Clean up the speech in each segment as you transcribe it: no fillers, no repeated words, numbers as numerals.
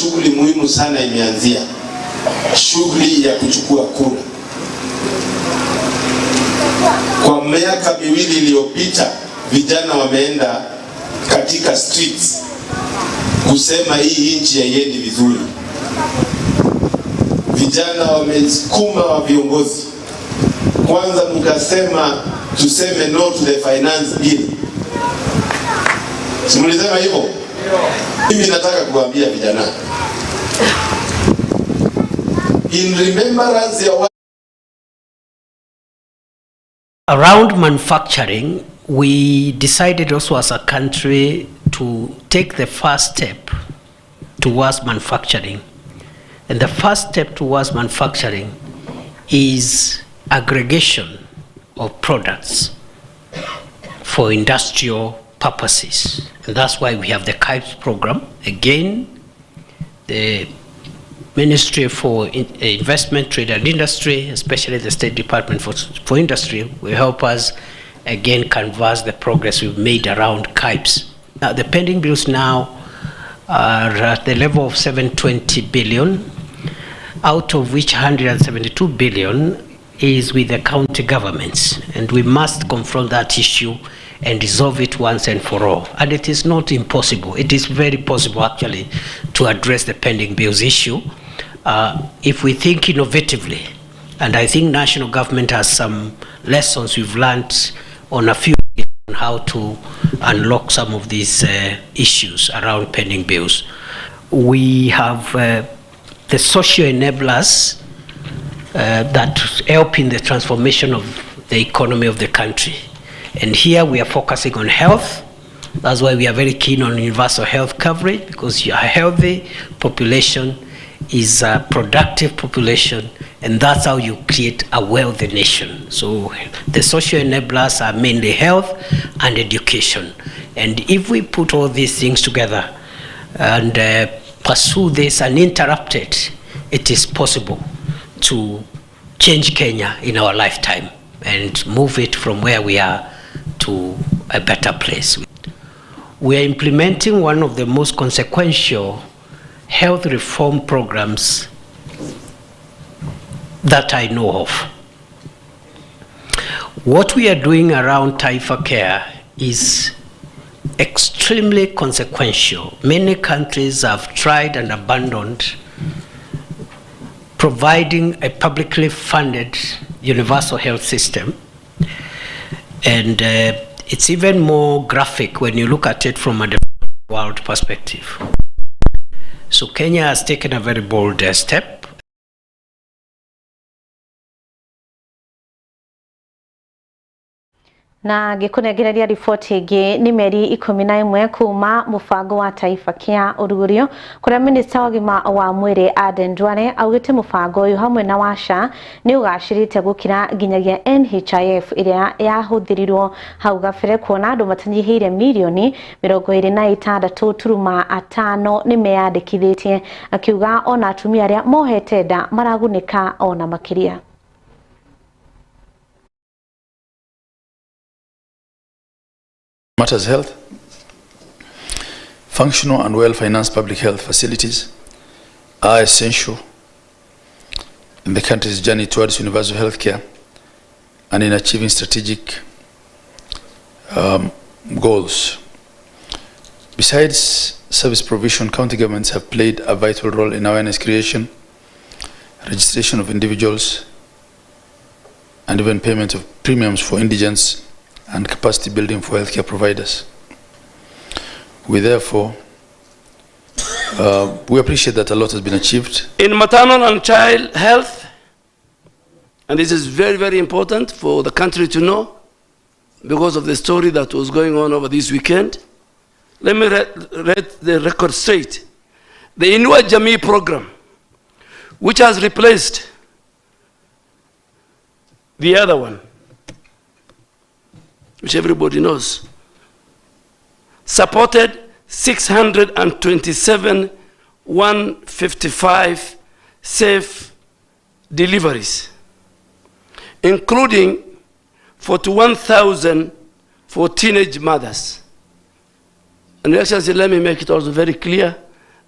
shughuli muhimu sana imeanzia, shughuli ya kuchukua kura. Kwa miaka miwili iliyopita, vijana wameenda katika streets kusema hii nchi haiendi vizuri. Vijana wamesukuma wa viongozi. Kwanza mkasema tuseme no to the finance bill. Si mlisema hivyo? Mimi nataka kuambia vijana, in remembrance ya Around manufacturing, we decided also as a country to take the first step towards manufacturing. And the first step towards manufacturing is aggregation of products for industrial purposes. And that's why we have the KIPES program. Again, the Ministry for Investment, Trade and Industry, especially the State Department for Industry, will help us again canvass the progress we've made around KIPES. Now, the pending bills now are at the level of 720 billion, out of which 172 billion is with the county governments. And we must confront that issue and resolve it once and for all. And it is not impossible. It is very possible, actually, to address the pending bills issue if we think innovatively. And I think national government has some lessons we've learned on a few on how to unlock some of these issues around pending bills. We have the social enablers that help in the transformation of the economy of the country. And here we are focusing on health. That's why we are very keen on universal health coverage, because a healthy population is a productive population, and that's how you create a wealthy nation. So the social enablers are mainly health and education. And if we put all these things together and pursue this uninterrupted, it is possible to change Kenya in our lifetime and move it from where we are to a better place. We are implementing one of the most consequential health reform programs that I know of. What we are doing around TaifaCare is extremely consequential. Many countries have tried and abandoned providing a publicly funded universal health system. And it's even more graphic when you look at it from a world perspective. So Kenya has taken a very bold step. Na ngĩkũnengereria riboti ĩngĩ nĩ mĩeri 11 kuma mũbango wa Taifa Care ũrugũrio kũrĩa minista wa ũgima wa mwĩrĩ Aden Duale augĩte mũbango ũyũ hamwe na wa SHA nĩ ũgacĩrĩte gũkĩra nginyagia NHIF ĩrĩa yahũthĩrirwo hau gabere kuona andũ matanyihĩire mirioni 26.5 nĩ meyandĩkithĩtie, akiuga ona atumia arĩa mohete nda maragunĩka ona makĩria. Matters health, functional and well-financed public health facilities are essential in the country's journey towards universal health care and in achieving strategic goals. Besides service provision, county governments have played a vital role in awareness creation, registration of individuals, and even payment of premiums for indigents and capacity building for healthcare providers. We therefore, we appreciate that a lot has been achieved. In maternal and child health, and this is very, very important for the country to know because of the story that was going on over this weekend. Let me read the record straight. The Inua Jamii program, which has replaced the other one, which everybody knows, supported 627,155 safe deliveries, including 41,000 for teenage mothers. And Your Excellency, let me make it also very clear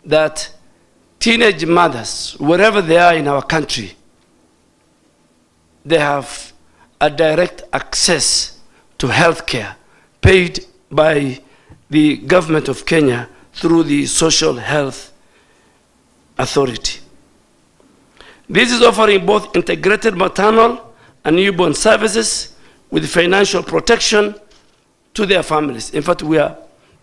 that teenage mothers, wherever they are in our country, they have a direct access to health care paid by the government of Kenya through the Social Health Authority. This is offering both integrated maternal and newborn services with financial protection to their families. In fact, they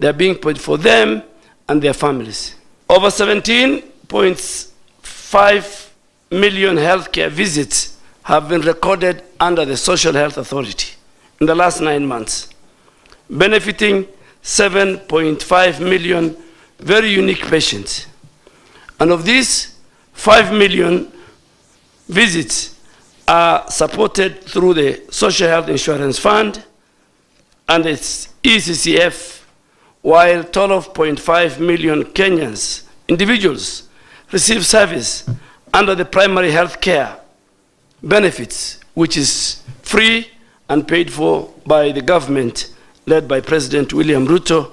are being paid for them and their families. Over 17.5 million healthcare visits have been recorded under the Social Health Authority in the last 9 months, benefiting 7.5 million very unique patients. And of these, 5 million visits are supported through the Social Health Insurance Fund and its ECCF, while 12.5 million Kenyans, individuals, receive service under the primary health care benefits, which is free and paid for by the government led by President William Ruto.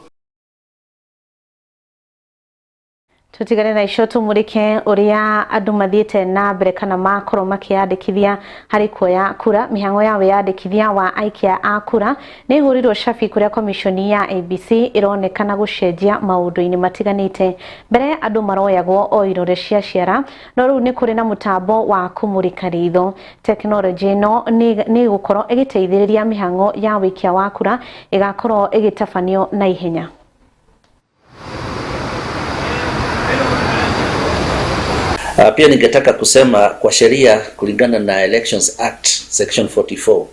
Tutigane na icio tumurike uria andu mathiite na mbere kana makorwo makiyandikithia hari kuoya kura. Mihango ya wiyandikithia wa aikia a kura ni ihurirwo cabi kuria komishoni ya ABC ironekana gucenjia maundu-ini matiganite. Mbere andu maroyagwo o irore cia ciara, no riu ni kuri na mutambo wa kumurika ritho. Tekinoronjĩ ĩno ni igukorwo igiteithĩrĩria mihango ya wikia wa kura igakorwo igitabanio na ihenya. Pia ningetaka kusema kwa sheria kulingana na Elections Act Section 44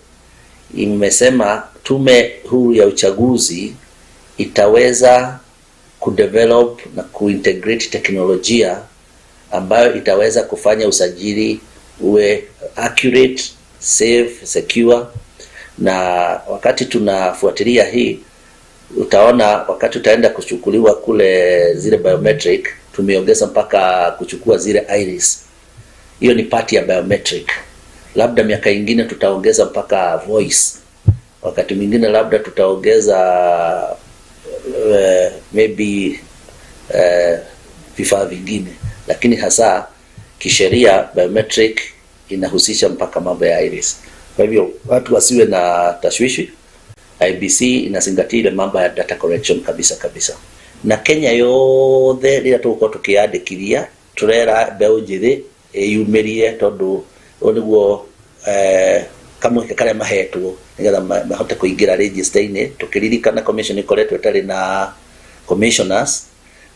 imesema tume huru ya uchaguzi itaweza kudevelop na kuintegrate teknolojia ambayo itaweza kufanya usajili uwe accurate, safe, secure. Na wakati tunafuatilia hii, utaona wakati utaenda kuchukuliwa kule zile biometric, tumeongeza mpaka kuchukua zile iris. Hiyo ni part ya biometric. Labda miaka ingine tutaongeza mpaka voice. Wakati mwingine labda tutaongeza maybe vifaa vingine, lakini hasa kisheria biometric inahusisha mpaka mambo ya iris. Kwa hivyo watu wasiwe na tashwishi. IBC inazingatia ile mambo ya data correction kabisa kabisa. Na Kenya yothe rĩrĩa tũgũkorwo tũkĩyandĩkithia tũrera mbeũ njĩthĩ ĩyumĩrie, tondũ ũyũ nĩguo kamweke karĩa mahetwo nĩgetha mahote kũingĩra register-inĩ. Tũkĩririkana commission ĩkoretwo ĩtarĩ na commissioners,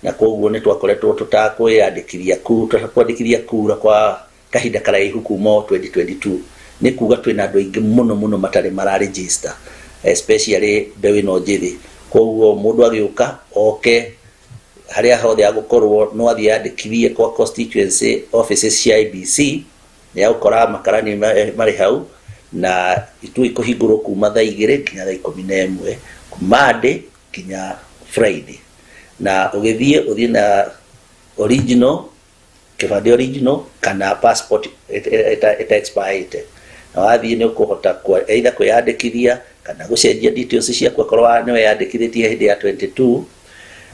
na koguo nĩ twakoretwo tũtakwĩyandĩkithia tũtakwandĩkithia kura kwa kahinda karaihu kuma 2022. Nĩ kuga twĩna andũ aingĩ mũno mũno matarĩ mararegister, especially mbeũ ĩno njĩthĩ. Koguo mũndũ agĩũka oke harĩa hothe agũkorwo no athiĩ andĩkithie kwa constituency offices cia IBC, nĩ agũkora makarani marĩ hau, na ituo ikũhingũrwo kuma thaa 2 nginya thaa 11, Monday nginya Friday. Na ũgĩthiĩ ũthiĩ na original kĩbandĩ, original kana passport ĩta expired, na wathiĩ nĩ ũkũhota either kwĩyandĩkithia kana gũcenjia details ciaku akorwo nĩ weyandĩkithĩtie hĩndĩ ya 22.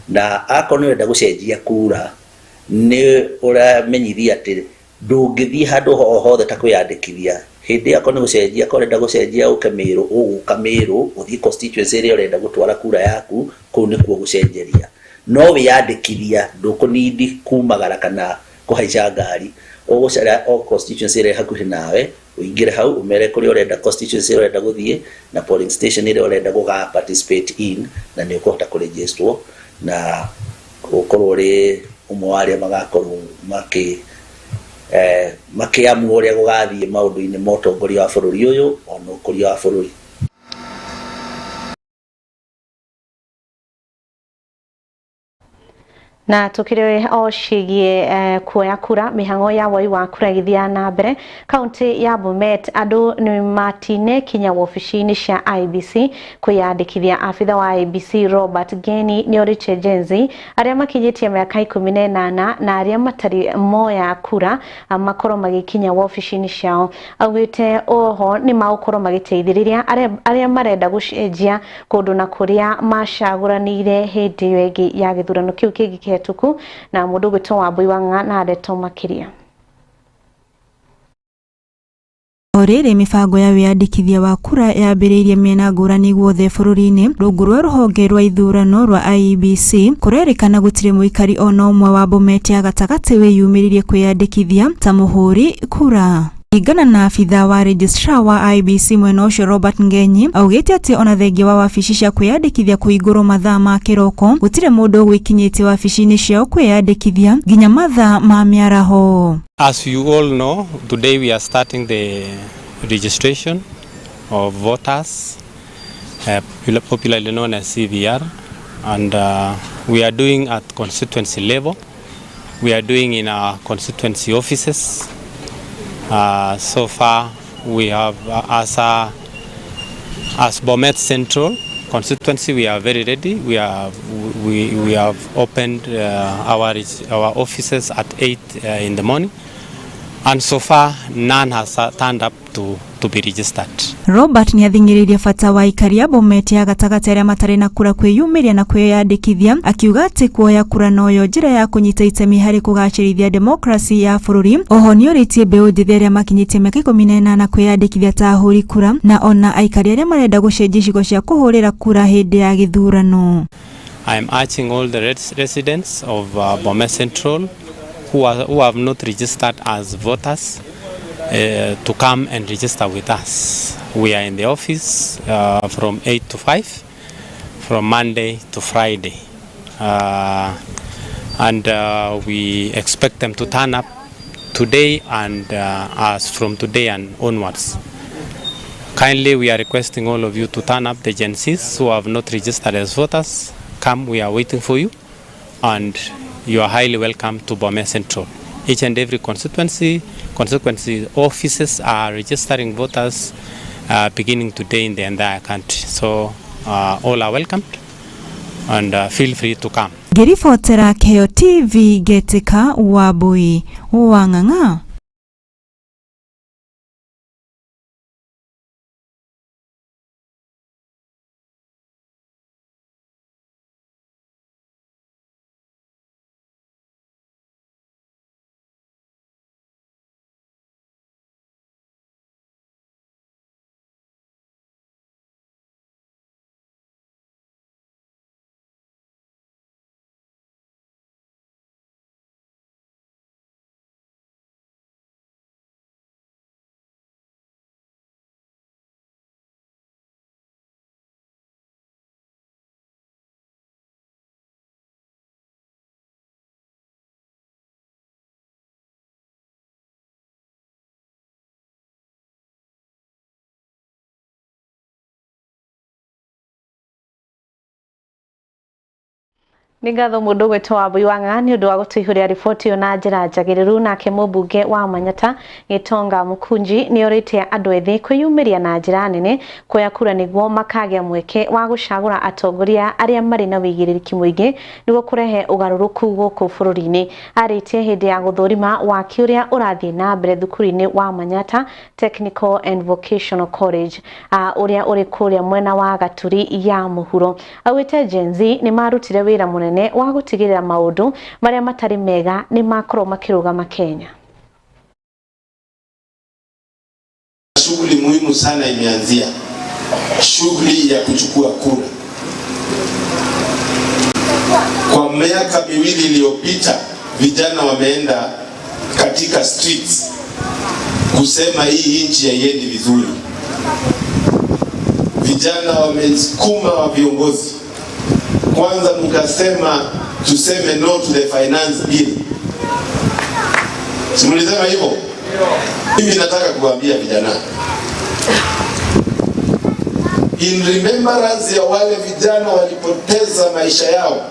Na akorwo nĩ ũrenda gũcenjia kura, nĩ ũramenyithia atĩ ndũngĩthiĩ handũ ho hothe ta kwĩyandĩkithia. Hĩndĩ akorwo nĩ gũcenjia, akorwo ũrenda gũcenjia ũke Mĩrũ, ũgũka Mĩrũ ũthiĩ constituency ĩrĩa ũrenda gũtwara kura yaku, kũu nĩkuo gũcenjeria. No wĩyandĩkithia ndũkũnindi kumagara kana kũhaica ngari, ũgũcara o constituency ĩrĩa hakuhĩ nawe, ũingĩre hau ũmere kũrĩa ũrenda constituency ĩrĩa ũrenda gũthiĩ na polling station ĩrĩa ũrenda gũga participate in, na nĩ ũkũhota kũregisterwo na ũkorwo ũrĩ ũmwe wa arĩa magakorwo makĩamua ũrĩa gũgathiĩ maũndũ-inĩ ma ũtongoria wa bũrũri ũyũ ona ũkũria wa bũrũri. Na tukire o cigie kuoya kura, mihango ya woi wa kura igithia na mbere kaunti ya Bomet, andu ni matine kinya wobici-inĩ cia IBC kwiyandĩkithia. Abitha wa IBC Robert Geni nĩ orĩtie Gen Z arĩa makinyĩtie mĩaka 18 na arĩa matarĩ moya kura makorwo magĩkinya wobici-inĩ ciao. Augĩte oho nĩ magũkorwo magĩteithĩrĩria arĩa marenda gũcenjia kũndũ na kũrĩa macagũranĩire hĩndĩ ĩyo ĩngĩ ya gĩthurano kĩu kĩngĩ. Hetũku na mũndũ ũgwĩtwo Wambui Wang'a na ndeto makĩria. O rĩrĩ mĩbango ya wĩyandĩkithia wa kura yambĩrĩirie mĩena ngũrani guothe bũrũri-inĩ rungu rwa rũhonge rwa ithurano rwa IEBC kũrerĩkana gũtirĩ mũikari ona ũmwe wa Bomet ya gatagatĩ wĩyumĩririe kwĩyandĩkithia ta mũhũri kura. Kũringana na abithaa wa registrar wa IEBC mwena ũcio Robert Ngenyi augĩte atĩ ona thengia wa wabici cia kwĩyandĩkithia kũhingũrwo mathaa ma kĩroko gũtirĩ mũndũ ũgwĩkinyĩtie wabici-inĩ ciao kwĩyandĩkithia nginya mathaa ma mĩaraho. As you all know, today we are starting the registration of voters, popularly known as CVR, and we are doing at constituency level. We are doing in our constituency offices. So far, we have, as Bomet Central constituency, we are very ready. We have opened our offices at 8 in the morning, and so far none has turned up to be registered. Robert nĩathing'ĩrĩirie bata wa aikari a Bomet ya gatagatĩ arĩa matarĩ na kura kwĩyumĩria na kwĩyandĩkithia akiuga atĩ kuoya kura noyo njĩra ya kũnyita itemi harĩ kũgacĩrithia demokrasi ya bũrũri. Oho nĩorĩtie mbeũ njĩthĩ arĩa makinyĩtie mĩaka 18 kwĩyandĩkithia ta ahũri kura na ona aikari arĩa marenda gũcenjia icigo cia kũhũrĩra kura hĩndĩ ya gĩthurano. I am urging all the residents of Bomet Central who have not registered as voters to come and register with us. We are in the office from 8 to 5, from Monday to Friday. And we expect them to turn up today and as from today and onwards. Kindly, we are requesting all of you to turn up, the Gen Zs who have not registered as voters. Come, we are waiting for you, and you are highly welcome to Bomet Central. Each and every constituency offices are registering voters beginning today in the entire country. So all are welcomed and feel free to come. Ngĩribotera Keheo TV Getika Wambui wa Ng'ang'a. Nĩ ngatho mũndũ ũgwĩtwo Wambui Wang'a nĩ ũndũ wa gũtũihũria riboti ĩyo na njĩra njagĩrĩru. Nake mũmbunge wa Manyata Gĩtonga Mũkunji nĩ orĩtie andũ ethĩ kwĩyumĩria na njĩra nene kuoya kura nĩguo makagĩa mweke wa gũcagũra atongoria arĩa marĩ na wĩigĩrĩrĩki mũingĩ nĩguo kũrehe ũgarũrũku gũkũ bũrũri-inĩ. Arĩtie hĩndĩ ya gũthũrima waki ũrĩa ũrathiĩ na mbere thukuru-inĩ wa Manyata Technical and Vocational College ũrĩa ũrĩ kũrĩa mwena wa Gaturi ya mũhuro. Augĩte Gen Z nĩ marutire wĩra mũnene wa gũtigĩrĩra maũndũ marĩa matarĩ mega nĩ makorwo makĩrũgama Kenya. Shughuli muhimu sana imeanzia, shughuli ya kuchukua kura. Kwa miaka miwili iliyopita, vijana wameenda katika streets kusema hii nchi haiendi vizuri. Vijana wamesukuma wa viongozi. Kwanza mkasema tuseme no to the finance bill. Si mlisema hivyo? Mimi nataka kuambia vijana, in remembrance ya wale vijana walipoteza maisha yao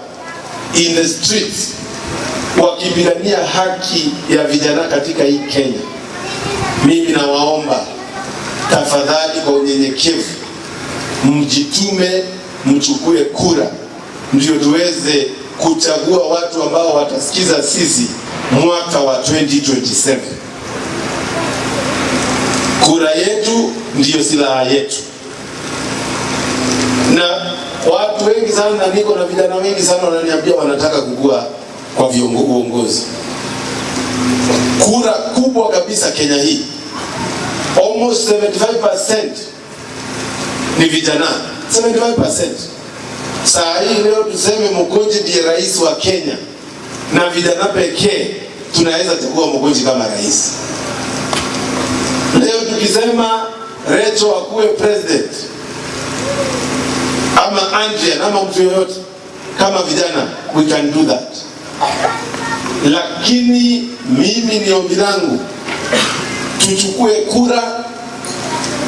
in the streets wakipigania haki ya vijana katika hii Kenya, mimi nawaomba tafadhali, kwa unyenyekevu, mjitume, mchukue kura ndio tuweze kuchagua watu ambao watasikiza sisi mwaka wa 2027. Kura yetu ndiyo silaha yetu. Na watu wengi sana, niko na vijana wengi sana wananiambia wanataka kukua kwa uongozi. Kura kubwa kabisa Kenya hii, almost 75% ni vijana, 75%. Saa hii leo tuseme Mukunji ndiye rais wa Kenya na vijana pekee tunaweza chagua Mukunji kama rais. Leo tukisema Recho akuwe president ama Andrea ama mtu yoyote, kama vijana we can do that. Lakini mimi ni ombi langu, tuchukue kura,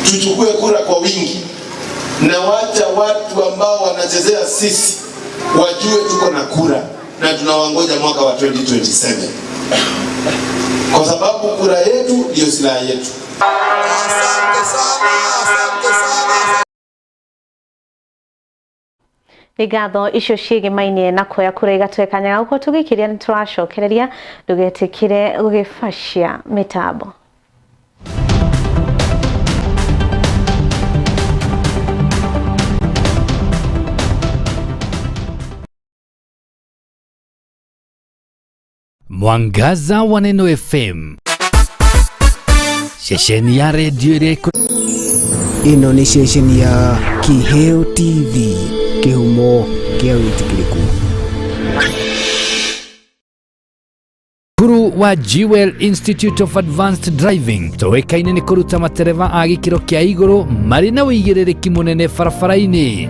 tuchukue kura kwa wingi, na wacha watu ambao wanachezea sisi wajue tuko na kura na tunawangoja mwaka wa 2027, kwa sababu kura yetu ndiyo silaha yetu. Asante sana, asante sana. Nĩ ngatho icio ciĩgĩmainie na kuoya kura igatũhe kanya ga gũkorwo tũgĩkĩria nĩ tũracokereria ndũgetĩkĩre gũgĩbacia mĩtambo. Mwangaza wa Neno FM, ceceni ya redio ĩrĩa Ĩno nĩ ceceni ya Kiheo TV, kĩhumo kĩa wĩtĩkĩrĩku. Cukuru wa Jewel Institute of Advanced Driving tũĩkaine nĩ kũruta matereba a gĩkĩro kĩa igũrũ marĩ na ũigĩrĩrĩki mũnene barabara-inĩ.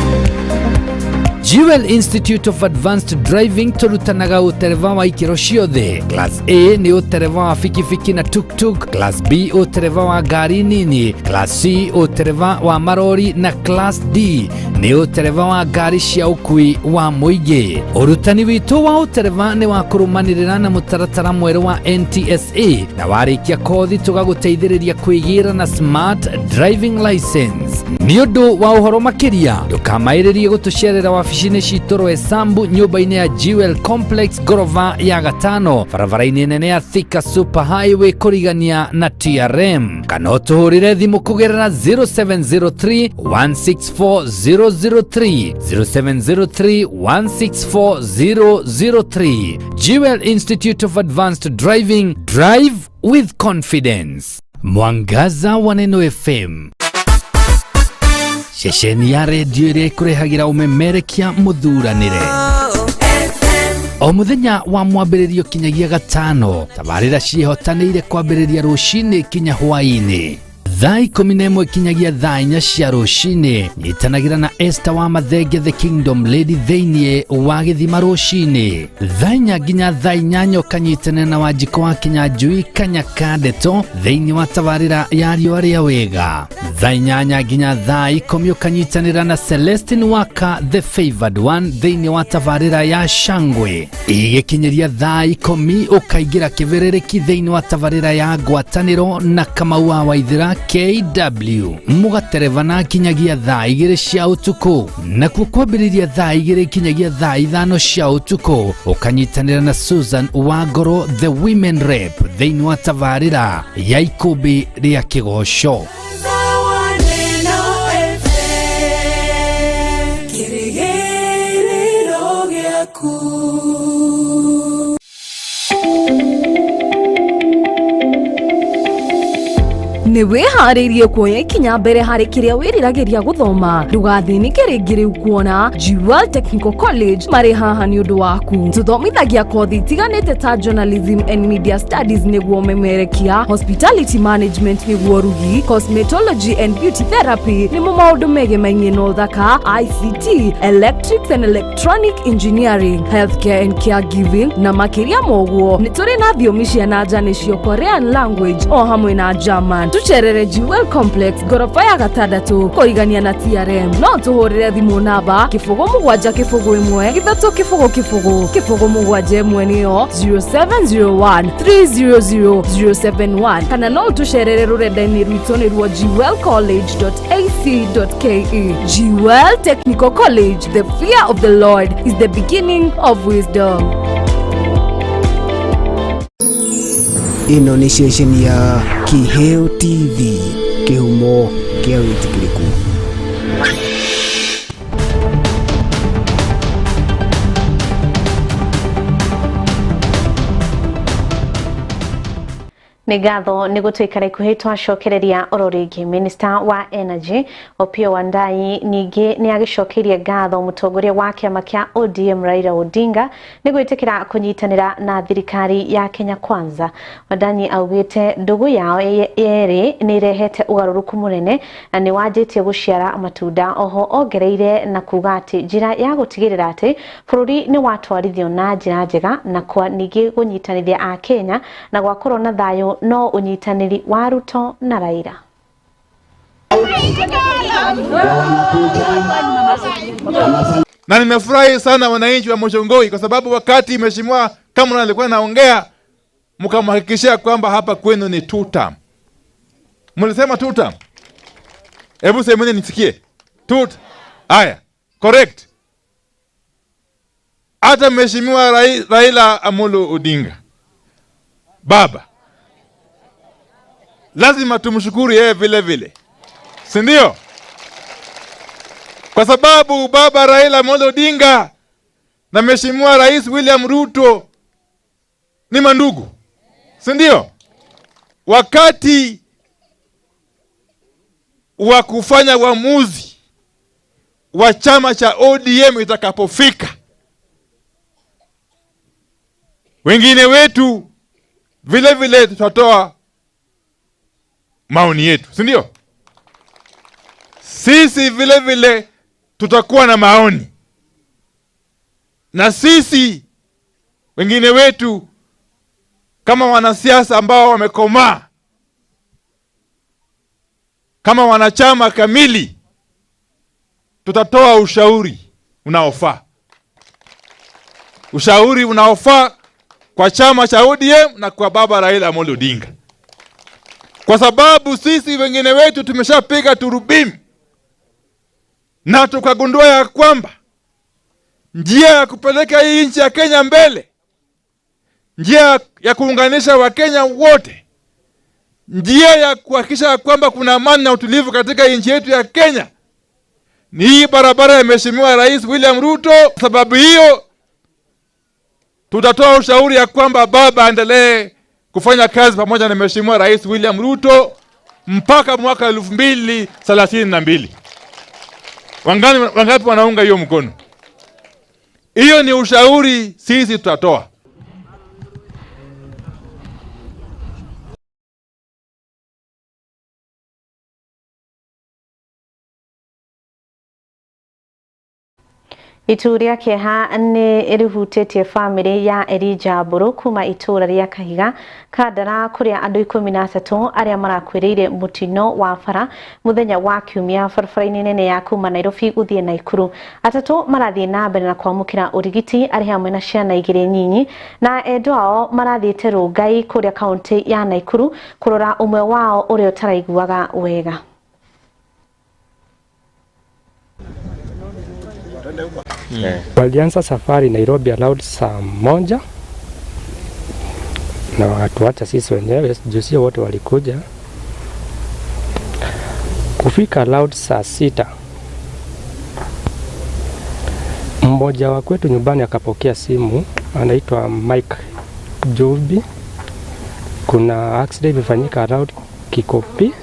Jewel Institute of Advanced Driving tũrutanaga ũtereba wa ikĩro ciothe. Class A nĩ ũtereba wa bikibiki na tuktuk, Class B ũtereba wa ngari nini, Class C ũtereba wa marori na Class D nĩ ũtereba wa ngari cia ũkui wa mũingĩ. Ũrutani witũ wa ũtereba nĩ wa kũrũmanĩrĩra na mũtaratara mwerũ wa NTSA na warĩkia kothi tũgagũteithĩrĩria kwĩgĩra na smart driving license. Nĩ ũndũ wa ũhoro makĩria ndũkamaĩrĩrie gũtũcerera wabici-inĩ citũ Roysambu nyũmba-inĩ ya Jewel Complex ngorova ya gatano barabara-inĩ nene ya Thika Super Highway kũrigania na TRM, kana ũtũhũrĩre thimũ kũgerera 0703 164 003 0703 164 003. Jewel Institute of Advanced Driving, drive with confidence. Mwangaza wa Neno FM, ceceni ya redio ĩrĩa ĩkũrehagĩra ũmemerekia mũthuranĩre o mũthenya wa mwambĩrĩrio kinyagia gatano. Tabarĩra ciĩhotanĩire kwambĩrĩria rũcinĩ kinya hwaĩ-inĩ thaa 11 kinyagia thaa 4 cia rũcinĩ. Nyitanagĩra na Esther wa Mathenge the Kingdom Lady thĩinĩ wa gĩthima rũcinĩ thaa 4 nginya thaa 8, ũkanyitanĩra na Wanjikũ wa Kinyanjui Kanyaka Ndeto thĩinĩ wa tabarĩra ya riũa rĩa wega. Thaa 8 nginya thaa 10 ũkanyitanĩra na Celestine Waka the Favored One thĩinĩ wa tabarĩra ya Shangwe. Igĩkinyĩria thaa 10 ũkaingĩra kĩbĩrĩrĩki thĩinĩ wa tabarĩra ya ngwatanĩro na Kamau wa Waithĩra KW mũgaterebana kinyagia thaa 2 cia ũtukũ, nakuo kwambĩrĩria thaa 2 kinyagia thaa 5 cia ũtukũ ũkanyitanĩra na Susan Wangoro the Women Rep thĩinĩ wa tabarĩra ya ikũmbĩ rĩa kĩgoco. Nĩ wĩharĩirie kuoya ikinya mbere harĩ kĩrĩa wĩriragĩria gũthoma. Ndũgathĩnĩke rĩngĩ rĩu kuona Jewel Technical College marĩ haha nĩ ũndũ waku. Tũthomithagia kothi itiganĩte ta journalism and media studies nĩguo memerekia, hospitality management nĩguo rugi, cosmetology and beauty therapy nĩmo maũndũ megemainie na ũthaka, ICT, electrics and electronic engineering, healthcare and caregiving na makĩria ma ũguo nĩ tũrĩ na thiomi cia na nja nĩcio Korean language o hamwe na German. Tucerere Jewel Complex ngoroba ya gatandatũ kũrigania na TRM. No tũhũrĩre thimũ namba 0 7 0 1 3 0 0 0 0 7 1 nĩyo 0701 300 071, kana no ũtũcerere rũrenda-inĩ rwitũ nĩruo jewelcollege.ac.ke. Jewel Technical College, the fear of the Lord is the beginning of wisdom. Ĩno nĩ ceceni ya Kiheo TV, kĩhumo kĩa wĩtĩkĩrĩku. Nĩ ngatho nĩ gũtũikara ikuhĩ twacokereria oro rĩngĩ. Minister wa Energy Opiyo Wandayi ningĩ nĩ agĩcokeirie ngatho mũtongoria wa kĩama kĩa ODM Raila Odinga nĩ gwĩtĩkĩra kũnyitanĩra na thirikari ya Kenya Kwanza. Wandayi augĩte ndũgũ yao yerĩ nĩ ĩrehete ũgarũrũku mũnene na nĩ wanjĩtie gũciara matunda. Oho ongereire na kuga atĩ njĩra ya gũtigĩrĩra atĩ bũrũri nĩ watwarithio na njĩra njega na kwa ningĩ kũnyitanithia Akenya na gwakorwo na thayũ no ũnyitanĩri wa Ruto na Raila. Na nimefurahi sana wananchi wa Mochongoi kwa sababu wakati Mheshimiwa Cameron alikuwa anaongea mkamhakikishia kwamba hapa kwenu ni two term. Mlisema two term? Hebu semeni nisikie. Two. Haya, correct. Hata Mheshimiwa Raila Amolo Odinga baba, lazima tumshukuru yeye vile vile, si ndio? Kwa sababu baba Raila Amolo Odinga na Mheshimiwa Rais William Ruto ni mandugu, si ndio? Wakati wa kufanya uamuzi wa chama cha ODM itakapofika, wengine wetu vile vile tutatoa maoni yetu, si ndio? Sisi vile vile tutakuwa na maoni. Na sisi wengine wetu kama wanasiasa ambao wamekomaa, kama wanachama kamili, tutatoa ushauri unaofaa. Ushauri unaofaa kwa chama cha ODM na kwa baba Raila Amolo Odinga. Kwa sababu sisi wengine wetu tumeshapiga turubimu na tukagundua ya kwamba njia ya kupeleka hii nchi ya Kenya mbele, njia ya kuunganisha Wakenya wote, njia ya kuhakikisha kwamba kuna amani na utulivu katika nchi yetu ya Kenya ni hii barabara ya Mheshimiwa Rais William Ruto. Sababu hiyo tutatoa ushauri ya kwamba baba aendelee kufanya kazi pamoja na Mheshimiwa Rais William Ruto mpaka mwaka 2032. Wangapi wanaunga hiyo mkono? Hiyo ni ushauri sisi tutatoa. Itu rĩa kĩeha nĩ rĩhutĩtie bamĩrĩ ya Elijah Mbũrũ kuma itũũra rĩa Kahiga Kandara kũrĩa andũ 13 arĩa marakuĩrĩire mũtino wa bara mũthenya wa kiumia barabara-inĩ nene ya kuma Nairobi gũthiĩ Naikuru. Atatũ marathiĩ na mbere na kwamũkĩra ũrigiti arĩ hamwe na ciana 2 nyinyi na endwa ao marathiĩte Rongai kũrĩa kaunti ya Naikuru kũrora ũmwe wao ũrĩa ũtaraiguaga wega. Walianza safari Nairobi around saa 1 na wakatuacha sisi wenyewe, juu sio wote walikuja. Kufika around saa 6, mmoja wa kwetu nyumbani akapokea simu, anaitwa Mike Jobi, kuna accident imefanyika around Kikopi.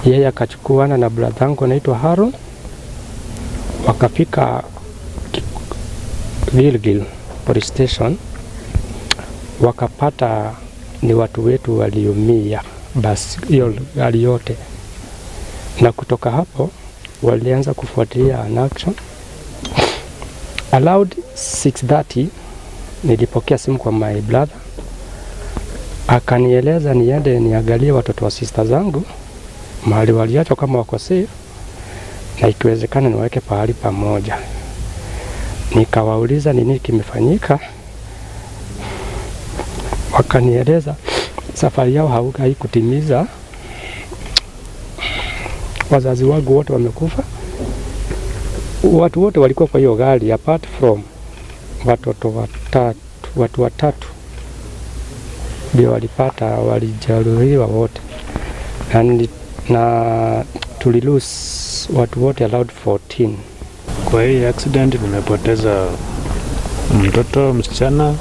Yeye akachukuana na brother yangu anaitwa Haron, wakafika Gilgil police station, wakapata ni watu wetu waliumia, basi hiyo gari yote. Na kutoka hapo walianza kufuatilia an action. Around 6:30 nilipokea simu kwa my brother, akanieleza niende niangalie watoto wa sister zangu mahali waliachwa kama wako safe, na ikiwezekana niweke pahali pamoja. Nikawauliza nini kimefanyika, wakanieleza safari yao haikutimiza, wazazi wangu wote wamekufa, watu wote walikuwa kwa hiyo gari apart from watoto watatu, watu watatu ndio walipata, walijeruhiwa wote, na tulilose watu wote around 14. Kwa hii accident nimepoteza mtoto msichana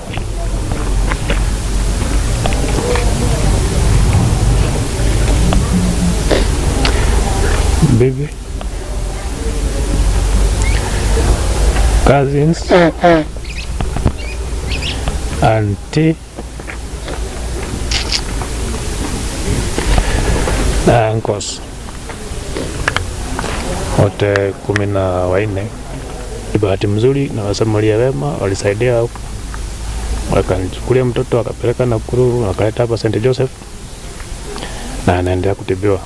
Bibi, cousins, auntie na uncles wote 14. Bahati mzuri na wasamaria wema walisaidia, wakanichukulia mtoto wakapeleka Nakuru, wakaleta hapa St. Joseph na anaendelea kutibiwa.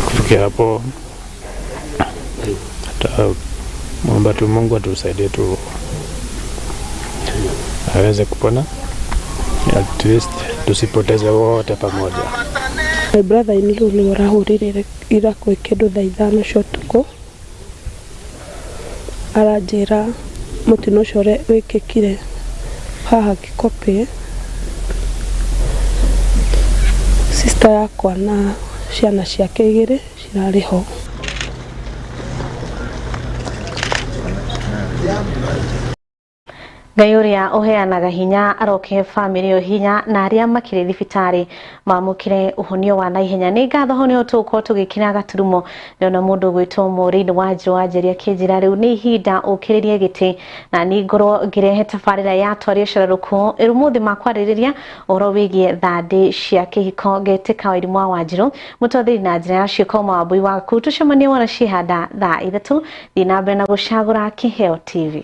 Kufikia hapo, muomba tu Mungu atusaidie tu aweze kupona, at least tusipoteze wote pamoja. My brother in law nĩ ũrahũrire ira kwĩ kĩndũ thaa 5 cia ũtukũ, aranjĩra mũtino ũcio ũrĩa wĩkĩkire haha Kikopĩ, sister yakwa na ciana ciake 2 cirarĩ ho. Ngai ũrĩa ũheanaga hinya aroke famĩlĩ ĩyo hinya na arĩa makĩrĩ thibitarĩ mamũkĩre ũhonio wa naihenya. Nĩ ngatho ho nĩho tũgũkorwo tũgĩkĩra gaturumo. Ndĩrona mũndũ ũgwĩtwo Maureen Wanjiru Wanjeri akĩnjĩra rĩu nĩ ihinda ũkĩrĩrie gĩtĩ na nĩ ngorwo ngĩrehe tabarĩra ya Twaria Ũcũrũku ũmũthĩ makwarĩrĩria ũhoro wĩgiĩ thandĩ cia kĩhiko. Ngetĩka Wairimu wa Wanjiru mũtwathĩri na njĩra ya ciĩko Mawambui waku. Tũcemanie wona ciĩhanda thaa 3. Thiĩ na mbere na gũcagũra Kĩheo TV.